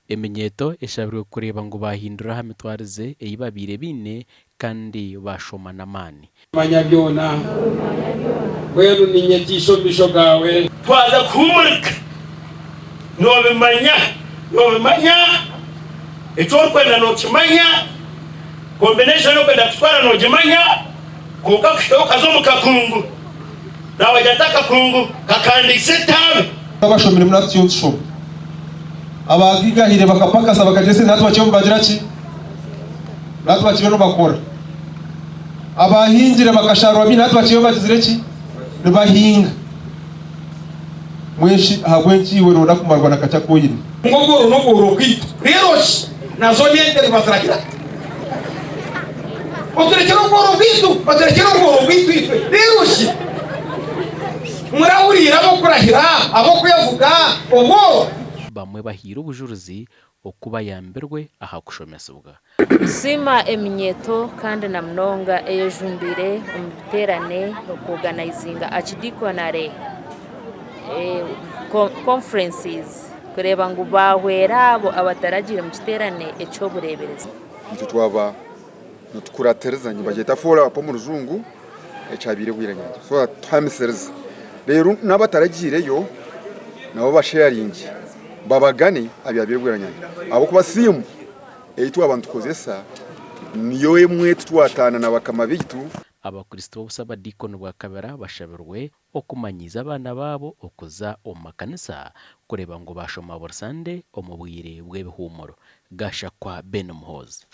Eminyeeto eshabirwe kureeba ngu baahindura aha mitwarize ei babaire baine kandi baashoma n'amaani. Manya byona, mbwenu niinyetiisa omu maisho gaawe. Twaza kuhuumurika, noobimanya, noobimanya, eki orikwenda nookimanya, combination orikwenda kutwara noogimanya, kwonka kuhika okaza omu kakungu, naabagira nti akakungu kakandiisa etaabe. Abashomire natwe turiyo nitushoma, abagaigahaire bakapakasa bakagira esente natwe bakiriyo nibagira ki? Natwe bakiriyo nibakora. Abahingire bakasharura bingi natwe bakiriyo bagizire ki? Nibahinga. Mbwenu shi ahabw'enki iwe nooyenda kumarwa na kakye aku oine? Ngu obworo n'obworo bwaitu. Reero shi nazo n'ente nibaziragira? Oturekyere obworo bwaitu, oturekyere obworo bwaitu itwe. Reero shi murahuriire ab'okurahira, ab'okwevuga obworo? Bamwe bahaire obujurizi oku bayambirwe aha kushomesibwa. Nitusiima eminyeeto kandi na munonga eyejumbiire omu biteerane oku-organizinga Archdeaconry conferences kureeba ngu baahwera abo abataragiire mu kiteerane eky'obureeberezi. Itwe twaba nitukuratiriza nibagyeta follow up omu rujungu ekyabaire bwire so that tuhamisirize reero n'abataragiireyo nabo basheyaringye babagane abyabaire bwire ahabw'okuba simu ei twaba nitukozesa niyo emwe titwataana na bakama baitu. Abakristo b'obusabadiikoni bwa Kabera bashabirwe okumanyiiza abaana baabo okuza omu makanisa kureeba ngu baashoma buri Sande omu bwire bw'ebihuumuro. Gashakwa Ben Muhoozi.